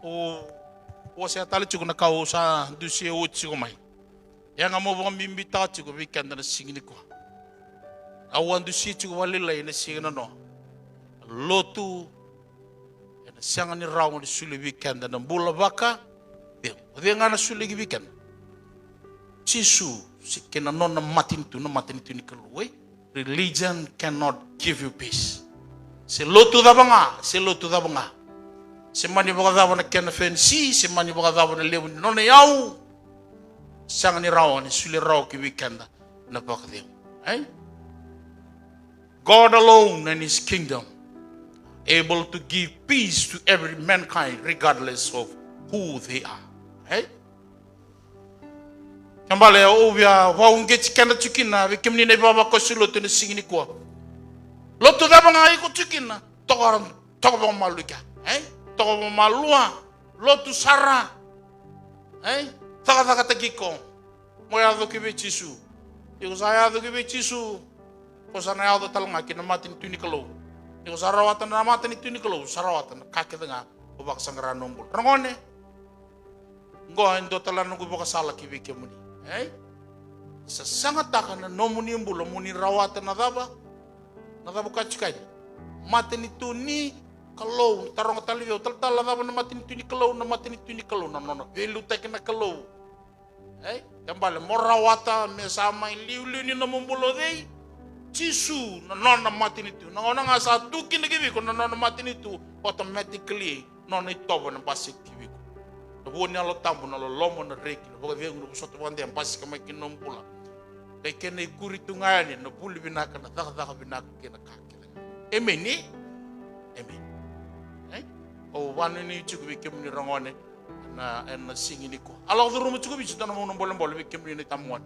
O, o wasea tale tiko na ka au sa dusia oti tiko mai. Ia ga mo vakabibitaka tiko vei keda na siga nikua. Au a dusia tiko vakalailai ena siga nanoa. Lotu ena sega ni rawa ni solia vei keda na bula vaka. Ia, o cei ga na solia ki vei keda? Jisu, se kei na nona matanitu, na matanitu ni Kalou, e? Religion cannot give you peace. Se lotu cava ga, se lotu cava ga. Se mani vakacava na kena fancy, se mani vakacava na levu ni nona iyau. Sega ni rawa ni solia rawa ki vei keda na vakacegu. Ei? God alone and his kingdom able to give peace to every mankind regardless of who they are. Ei? Kena ibalebale au via vakauqeti keda tiko kina, vei kemuni na ivavakoso lotu ena siga nikua. Lotu cava ga iko tiko kina, toka, toka vakamalua i kea. Ei? toka vakamalua, lotu sara. Ei? Cakacakataki iko. Mo yaco ki vei Jisu. Iko sa yaco ki vei Jisu, ko sa na yaco tale ga ki na matanitu ni Kalou. Iko sa rawata na matanitu ni Kalou, sa rawata na ka kece ga o vakasaqara na nomu bula. Ragone, qo e dua tale na noqu vakasala ki vei kemuni. Ei? Sa sagataka na nomuni bula mo ni rawata na cava? Na cava ka tiko yani? Matanitu ni Kalou. Taroga tale vei au, talatala, na cava na matanitu ni Kalou? Na matanitu ni Kalou na nona veiliutaki na Kalou. Ei? Kena ibalebale mo rawata me sa mai liuliu ni nomu bula o cei? Jisu, na nona matanitu. Na gauna ga sa tu kina ki vei iko na nona matanitu, automatically nona itovo ena basika ki vei iko. Na vua ni Yalo Tabu, na loloma, na reki, na vakacegu, na vosota vakadewa e basika mai ki na nomu bula. Qai kena ikuri tu ga yani na vuli vinaka, na cakacaka vinaka kei na ka kece ga. Emeni? Emeni. Ei? Au vakanuinui tiko vei kemuni ragone ena, ena siga nikua. A lako curuma tiko vei Jisu dua na gauna bolebole vei kemuni na itabagone.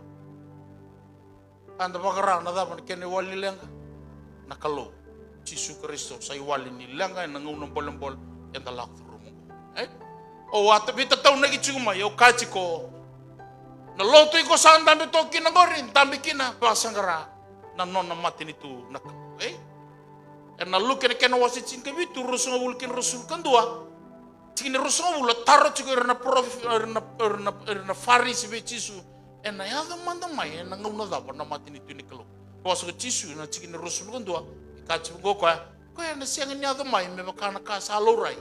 Eda vakarau na cava na kena iwali ni leqa? Na Kalou. Jisu Karisito sa iwali ni leqa ena gauna bolebole eda lako curuma qo. Ei? Au a veitatau na ki tiko mai, au kaya tiko, na lotu iko sa dabe toka kina qori, dabe kina, vakasaqara na nona matanitu na Kalou. Ei? Ena Luke na kena wase tinikavitu, ruasagavulu kei na ruasagavulukadua. Tikina e ruasagavulu, a taro tiko ira na parofita, ira na, ira na, ira na Farisi vei Jisu, ena yaco mada mai ena gauna cava na matanitu ni Kalou? Vosa ko Jisu ena tikina e ruasagavulukadua, e kaya tiko o koya, koya ena sega ni yaco mai me vaka na ka sa laurai.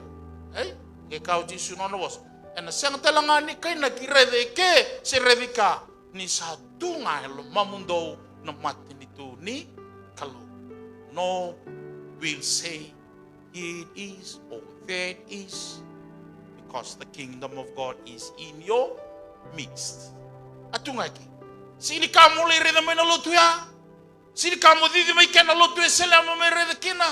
Ei? Qai kaya o Jisu na nona vosa, ena sega tale ga ni kainaki raica eke se raica ika, ni sa tu ga e lomamudou na matanitu ni Kalou. No will say, "Here it is," or "There it is," because the kingdom of God is in your midst. A tu ga eke. Sega ni ka mo lai raica mai na lotu ya. Sega ni ka mo cici mai kena lotu e Wesele mo mai raica kina.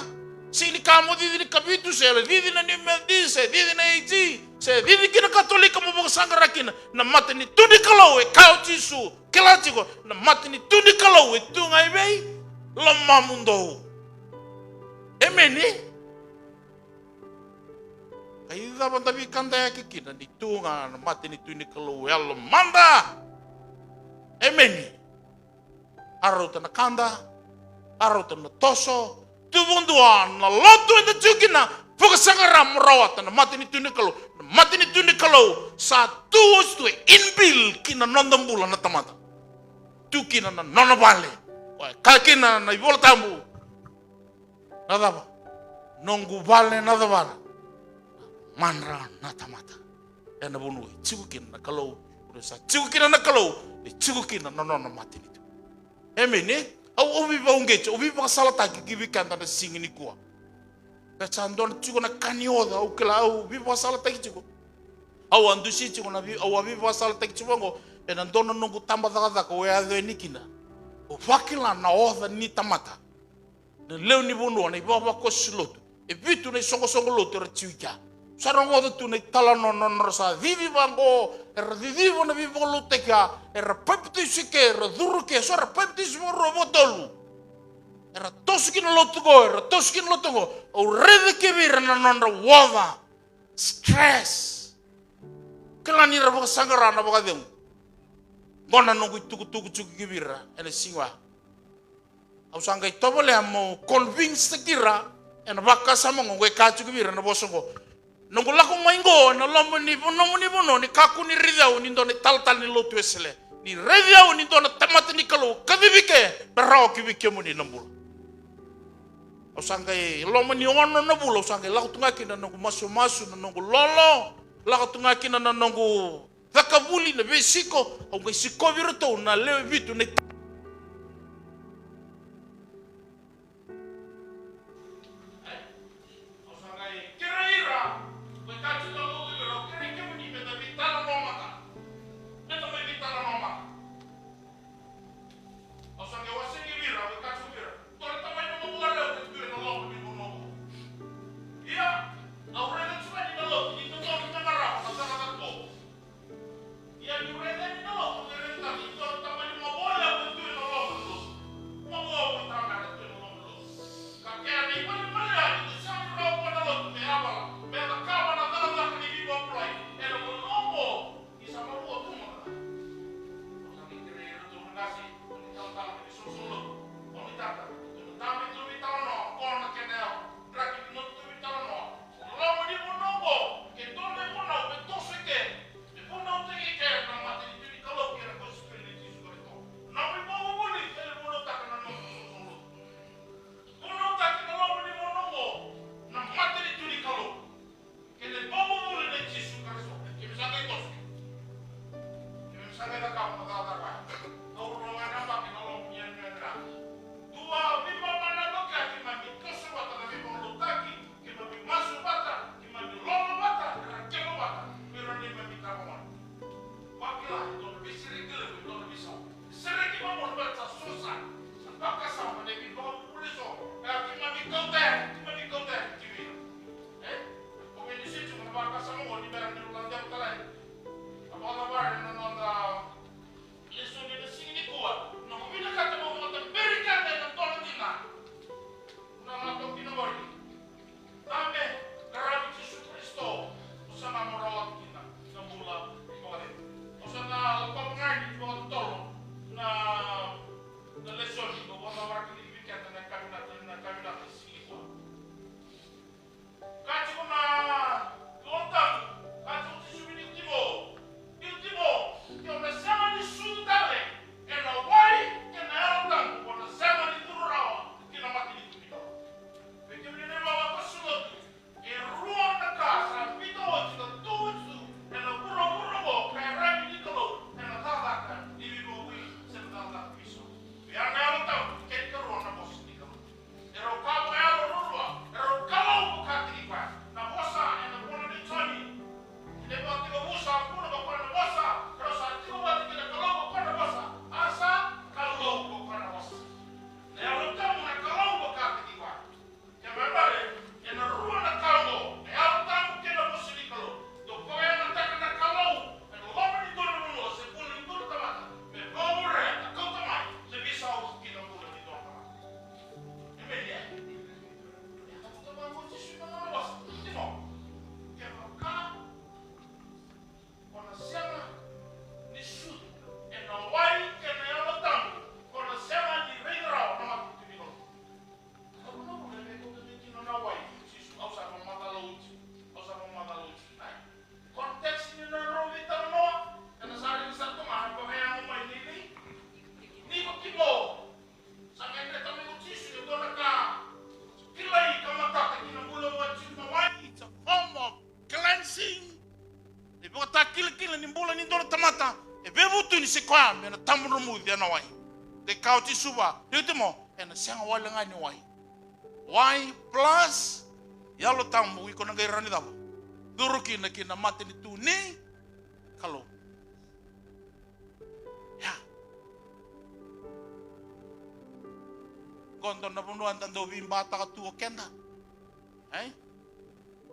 Sega ni ka mo cici ni Kavitu, se cici na New Methodist, se cici na AG, se cici kina Katolika mo vakasaqara kina. Na matanitu ni Kalou, e kaya o Jisu, kila tiko, na matanitu ni Kalou e tu ga i vei? Lomamudou. Emeni? Ka i cava da veikadayaki kina ni tu ga na matanitu ni Kalou e lomada? Emeni. A rauta na kada, a rauta na toso, tu vakadua na lotu eda tiko kina, vakasaqara mo rawata na matanitu ni Kalou. Na matanitu ni Kalou sa tu oti tu, e inbuilt ki na noda bula na tamata. Tu kina na nona vale. Koya e kaya kina na iVola Tabu, na cava? Noqu vale na cava? Madra na tamata. Ena vanua e tiko kina na Kalou, vanua sa tiko kina na Kalou, e tiko kina na nona matanitu. Emeni, e? Au, au veivakauqeti, au veivakasalataki ki vei keda na siga nikua. Ka sa dua na tiko na ka ni oca, au kila, au veivakasalataki tiko. Au a dusi tiko na vei, au a veivakasalataki tiko vaqo ena dua na noqu tabacakacaka au yaco yani kina. Au vakila na oca ni tamata. Na lewe ni vanua, na ivavakoso lotu. E vitu na isoqosoqo lotu era tiko i kea. Sa rogoca tu na italanoa na nodra sa cici vaqo, era ciciva na veivakalotutaki ya, era papitaiso i ke, era curu i ke, so era papitaiso vakarua, vakatolu. Era toso ki na lotu qo, era toso ki na lotu qo. Au raica ki vei ira na nodra oca, stress. Kila ni ra vakasaqara na vakacegu. Qo na noqu itukutuku tiko ki vei ira ena siga oya. Au sa qai tovolea meu convince-taki ira ena vakasama qo, qai kaya tiko vei ira na vosa qo. Noqu lako mai qo ena loma ni vanua, nomuni vanua, ni kakua ni raici au ni dua na italatala ni lotu Wesele. Ni raici au ni dua na tamata ni Kalou, kacivi ke me rawa ki vei kemuni na bula. Au sa qai, loma ni ono na vula, au sa qai lako tu ga kina na noqu masumasu, na noqu lolo, lako tu ga kina na noqu caka vuli, na veisiko, au qai sikovi iratou na lewe vitu na ita. Au sa qai kerei ira, au qai kaya tiko vei ira, au kerei kemuni meda veitalanoa mada. Meda mai veitalanoa mada. Au sa qai wasea vei ira, au qai kaya tiko vei ira, dua na tamai lomamu levu e tu ena loma ni vanua oqo. Ia, au raica tiko yani na lotu, ni dodonu me qarava na cakacaka oqo. Ia niu raica yani na lotu, au qai raica tale ni dua na tamai lomamu levu ni bula ni dua na tamata e veivutuni, se koya me na tabu dromuci ena wai. Qai kaya o Jisu vua, Nikotimo, ena sega wale ga ni wai. Wai plus Yalo Tabu, iko na qai rawa ni cava? Curu kina ki na matanitu ni Kalou. Ia. Qo dua na vanua eda dau veibataka tu o keda. Ei?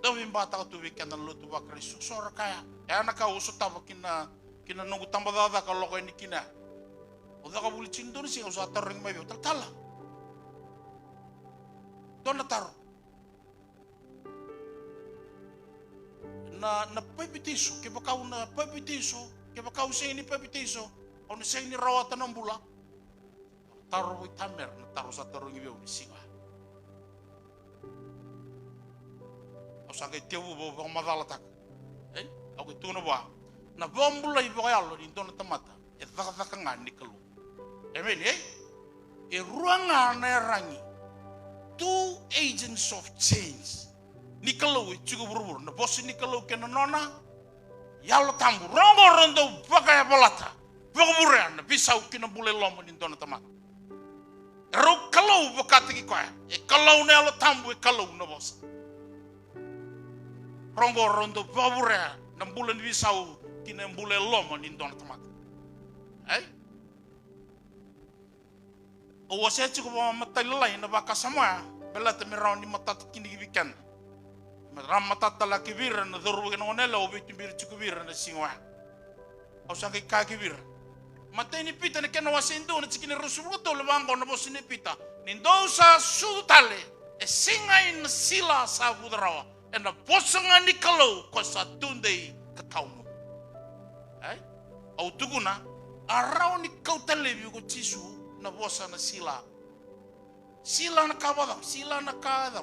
Dau veibataka tu vei keda na lotu vaKarisito. So ra kaya. E a na ka au sotava ki na, ki na noqu tabacakacaka lako yani kina. Au caka vuli tiko dua na siga au sa tarogi mai vei au, talatala. Dua na taro. Na, na papitaiso, kevaka au na papitaiso, kevaka au sega ni papitaiso, au na sega ni rawata na bula. Taro vei tamera, na taro sa tarogi vei au ni siga. Au sa qai tevu vou vakamacalataka. Ei, au qai tukuna vua. Na vakabulai vakayalo ni dua na tamata e cakacaka ga ni Kalou. Emeni, ei? E rua ga na yaragi. Two agents of change. Ni Kalou e tiko vuravura. Na vosa ni Kalou kei na nona Yalo Tabu. Rau oqo rau dau vakayavalata, vakavurea na veisau kei na bula e loma ni dua na tamata. E rau Kalou vakataki koya. E Kalou na Yalo Tabu, e Kalou na vosa. Rau oqo rau dau vakavurea na bula ni veisau kei na bula e loma ni dua na tamata. Ei? Au wasea tiko vakamatailalai na vakasama oya, baleta me rawa ni matata kina ki vei keda. Me rawa matata tale ki vei ira na cauravou kei na goneyalewa au veituberi tiko vei ira na siga oya. Au sa qai kaya ki vei ira. Matai ni Pita na kena wase e dua na tikina e ruasagavulu ka tolu, vaqo na vosa nei Pita. Ni dou sa sucu tale, e sega ni na sila sa vuca rawa. Ena vosa ga ni Kalou ko sa tudei ka tawamudu. Ei? Au tukuna, a rawa ni kauta laivi ko Jisu na vosa na sila. Sila na ka vakacava, sila na ka cava.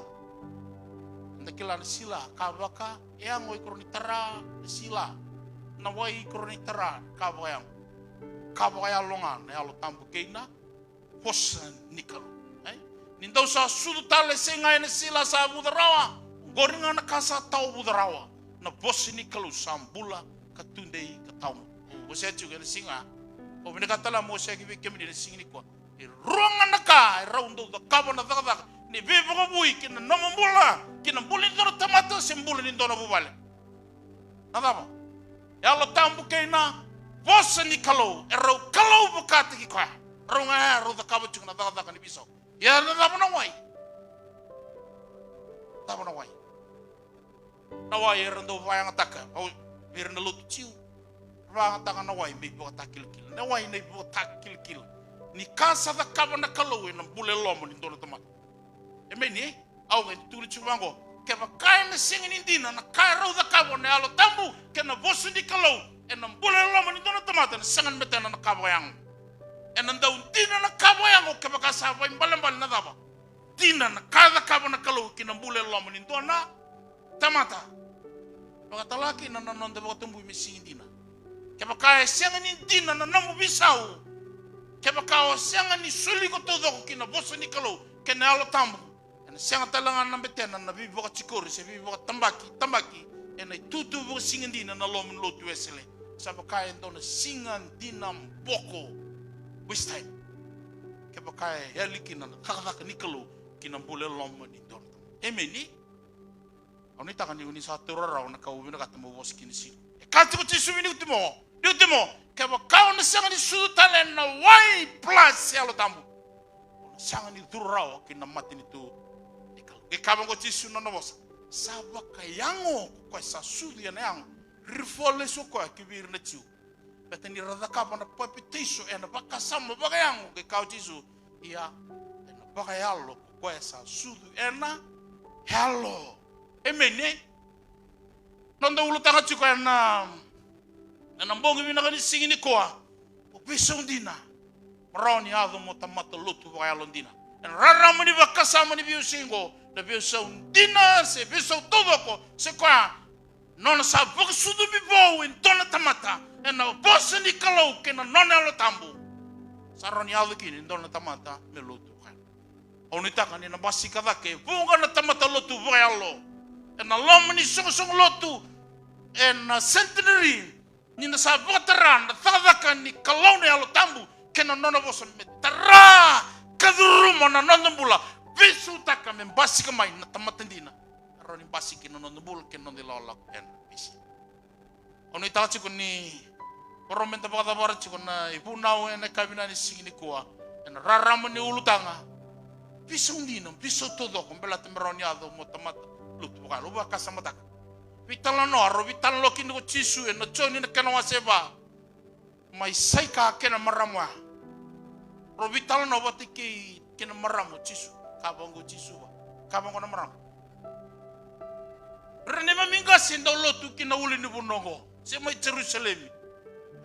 Eda kila na sila, ka vakayago iko rawa ni tara na sila. Na wai iko rawa ni tara, ka vakayago. Ka vakayalo ga na Yalo Tabu kei na vosa ni Kalou. Ei? Ni dou sa sucu tale, sega ena sila sa vuca rawa. Oqori ga na ka sa tawavuca rawa. Na vosa ni Kalou sa bula ka tudei ka tawamudu. Au wasea tiko ena siga. Au vinakata tale mo wasea ki vei kemuni na siga nikua. E rua ga na ka e rau dau cakava na cakacaka ni veivakavoui ki na nomu bula, ki na bula ni dua na tamata se bula ni dua na vuvale. Na cava? Yalo Tabu kei na vosa ni Kalou, e rau Kalou vakataki koya. Rau ga ya rau cakava tiko na cakacaka ni veisau. Ia na cava na wai? Cava na wai? Na wai era dau vakayagataka, au, vei ira na lotu Jiu. Vakayagataka na wai me ivakatakilakila. Na wai na ivakatakilakila ni ka sa cakava na Kalou ena bula e loma ni dua na tamata. Emeni? Au qai tukuna tiko vaqo. Kevaka ena sega ni dina na ka e rau cakava na Yalo Tabu kei na vosa ni Kalou ena bula e loma ni dua na tamata, ena sega ni matena na ka vakayago. Ena dau dina na ka vakayago kevaka sa vakaibalebale na cava? Dina na ka e cakava na Kalou ki na bula e loma ni dua na tamata. Vakatala kina na noda vakatabui me sega ni dina. Kevaka e sega ni dina na nomu veisau, kevaka o sega ni soli iko taucoko ki na vosa ni Kalou kei na Yalo Tabu, ena sega tale ga na betena na veivakatikori se veivakatabaki, tabaki ena itutu vakasiga dina na loma ni lotu Wesele. Sa vaka e dua na siga dina boko. Waste time. Kevaka e yali kina na cakacaka ni Kalou ki na bula e loma ni dua na tamata. Emeni. Au nuitaka ni o ni sa taura rawa na ka au vinakata meu vosa kina siga. E kaya tiko o Jisu vei Nikotimo, Nikotimo, kevaka o na sega ni sucu tale ena wai plus Yalo Tabu, o na sega ni curu rawa ki na matanitu ni Kalou. Qai kaya vaqo o Jisu na nona vosa, sa vakayago ko koya sa sucu ena yago. Ririfa lesu o koya ki vei ira na Jiu. Baleta ni ra cakava na papitaiso ena vakasama vakayago, qai kaya o Jisu, ia, ena vakayalo ko koya sa sucu ena yalo. Emeni. Noda ulutaga tiko ena, ena bogi vinaka ni siga nikua. O veisau dina. Mo rawa ni yaco mo tamata lotu vakayalo dina. Ena rarama ni vakasama ni veisiga oqo, na veisau dina se veisau taucoko, se koya nona sa vakasucumi vou e dua na tamata ena vosa ni Kalou kei na nona Yalo Tabu. Sa rawa ni yaco kina e dua na tamata me lotu vakayago. Au nuitaka ni na basika cake e vuqa na tamata lotu vakayalo ena loma ni soqosoqo lotu ena Centenary. Ni na sa vakatara na cakacaka ni Kalou na Yalo Tabu kei na nona vosa me tara ka curuma na noda bula, veisautaka me basika mai na tamata dina. Rawa ni basika na noda bula kei na noda ilakolako ena veisiga. Au nuitaka tiko ni vakarau meda vakacavara tiko na ivunau ena yakavi ni siga nikua. Ena rarama ni ulutaga. Veisau dina, veisau taucoko, baleta me rawa ni yaco mo tamata lotu vakayalo. Au vakasamataka. Veitalanoa, rau veitalanoa kina ko Jisu ena Joni na kena wase va. Mai Saika kei na marama oya. Rau veitalanoa vata kei, kei na marama o Jisu. Kaya vaqo o Jisu va. Kaya vaqo na marama. Ra neimami qase dau lotu ki na ulu ni vanua oqo. Se mai Jerusalemi.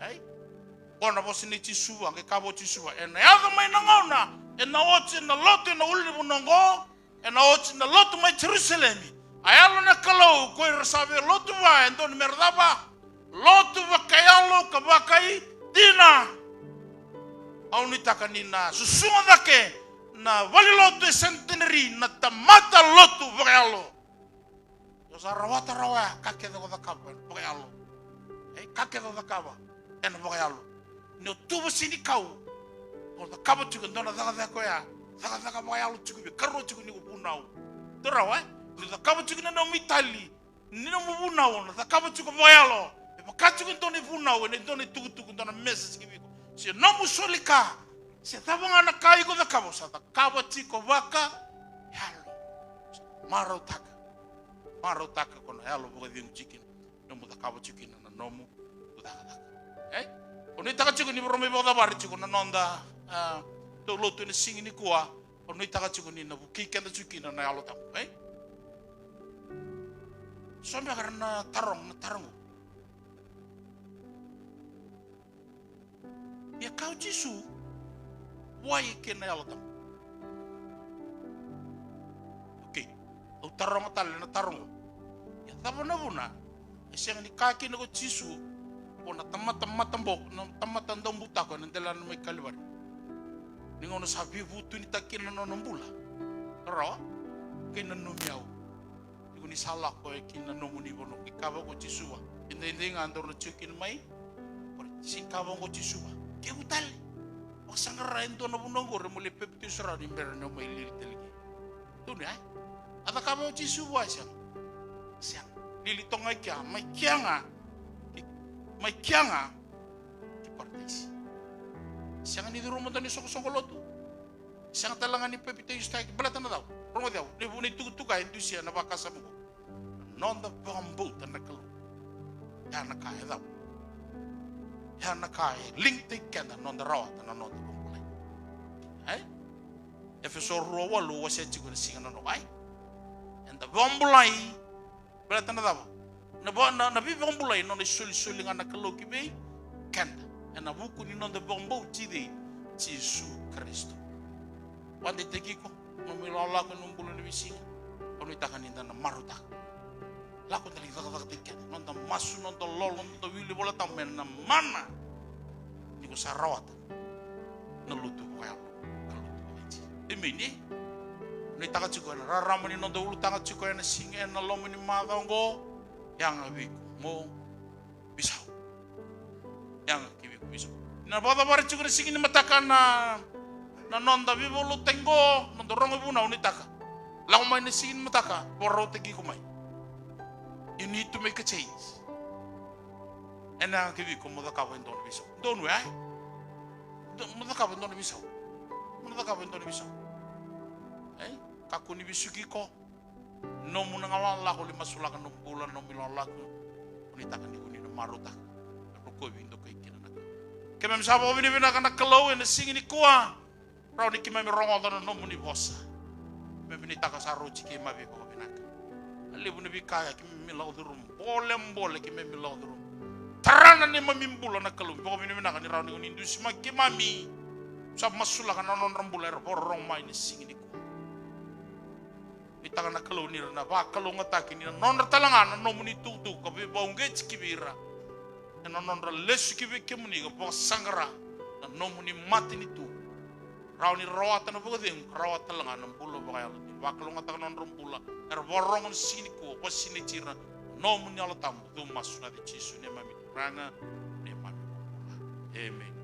Ai? Qo na vosa nei Jisu va, qai kaya vaqo o Jisu va. Ena yaco mai na gauna, ena oti na lotu ena ulu ni vanua oqo, ena oti na lotu mai Jerusalemi. A Yalo na Kalou, ko ira sa via lotu va, e dodonu mera cava? Lotu vakayalo ka vakaidina. Au nuitaka ni na susuga cake na valenilotu e Centenary na tamata lotu vakayalo. O sa rawata rawa ya, ka kece o cakava ena vakayalo. E, ka kece o cakava ena vakayalo. Ni o tuva senikau, o cakava tiko e dua na cakacaka oya, cakacaka vakayalo tiko vei, karua tiko ni ko vunau. Dou rawa, e? Ni o cakava tiko na nomu itali, ni nomu vunau, o na cakava tiko vakayalo. E vaka tiko e dua na ivunau, ena dua na itukutuku, dua na message ki vei iko. Se nomu soli ka, se cava ga na ka iko cakava, o sa cakava tiko vakayalo. Marautaka. Marautaka ko na yalo vakacegu tiko kina, nomu cakava tiko kina na nomu cakacaka. E? Au nuitaka tiko ni vakarau mai vakacavari tiko na noda, a, tou lotu ena siga nikua, au nuitaka tiko ni na vukei keda tiko kina na Yalo Tabu, e? So beka era na taroga na taro qo. Ia kaya o Jisu, vua e kei na Yalo Tabu. Okei. Au taroga tale na taro qo. Ia cava na vuna e sega ni kaya kina ko Jisu, o na tamata mataboko, na tamata daubutako ena delana mai Kalivari, ni gauna sa veivutunitaki kina na nona bula? Rawa. Kei na nomu iyau. Tiko ni sa lako e ki na nomuni vanua, ni kaya vaqo o Jisu va. Edaidai ga daru na tiko kina mai. Sega ni kaya vaqo o Jisu va. Kevu tale. Vakasaqara e dua na vanua qori mo lai papitaiso rawa ni bera ni o mai lili tale kina. Donu ya? A cakava o Jisu va, e sega. Sega. Lili toka ga i kea, mai kea ga. Ki, mai kea ga. Ki Parataisi. Sega ni curuma dua na isoqosoqo lotu. Sega tale ga ni papitaisotaki, baleta na cava? Rogoci au, na vuna itukutuku e dusia na vakasama qo. Na noda vakabauta na Kalou. Ya na ka e cava? Ya na ka e ligataki keda na noda rawata na noda vakabulai. Ai? Efeso rua walu, au wasea tiko ena siga nanoa, ai? Eda vakabulai. Baleta na cava? Na va-, na, na veivakabulai, na nona isolisoli ga na Kalou ki vei keda. Ena vuku ni noda vakabauti cei? Jisu Karisito. Vakadeitaki iko, nomu ilakolako, nomu bula ena veisiga. Au nuitaka ni da na marautaka. Lako da lai cakacakataki keda. Noda masu, noda lolo, noda wili Vola Tabu me na mana. Ni ko sa rawata na lotu vakayalo, ka lotu vakaiti. Emeni, e? Nuitaka tiko ena rarama ni noda ulutaga tiko ena siga, ena loma ni macawa oqo, yaga vei iko mo veisau. Yaga ki vei iko mo veisau. Na vakacavari tiko na siga ni mataka na, na noda veivakalotutaki qo, noda rogo vunau, nuitaka. Lako mai na siga ni mataka, vakarautaki iko mai. You need to make a change. Ena yaga ki vei iko mo cakava e dua na veisau. Donu, e? Do-, mo cakava e dua na veisau. Mo na cakava e dua na veisau. E? Kakua ni vesuki iko. Nomu na galala, lako lai masulaka nomu bula, nomu ilakolako. Ko nuitaka ni ko ni na marautaka. Rokovi, dokai kina na Kalou. Keimami sa vakavinavinaka na Kalou ena siga nikua. Rawa ni keimami rogoca na nomuni vosa. Keimami nuitaka sa rauti keimami vakavinaka. A levu na veika ya keimami lako curuma. Bolebole keimami lako curuma. Tara na neimami bula na Kalou. Vakavinavinaka ni rawa ni ko ni dusimaki keimami. Sa masulaka na nodra bula era vakarorogo mai na siga nikua. Nuitaka na Kalou ni ra na vakalougatataki ni na nodra tale ga na nomuni tukutuku ka veivakauqeti ki vei ira. Ena nodra lesu ki vei kemuni ka vakasaqara na nomuni matanitu. Rawa ni rawata na vakacegu, ka rawata tale ga na bula vakayalo. Ni vakalougatataka na nodra bula, era vakarorogo na siga nikua, vakasinaiti ira na nomuni Yalo Tabu, cu masu na yaca i Jisu neimami Turaga. Emeni.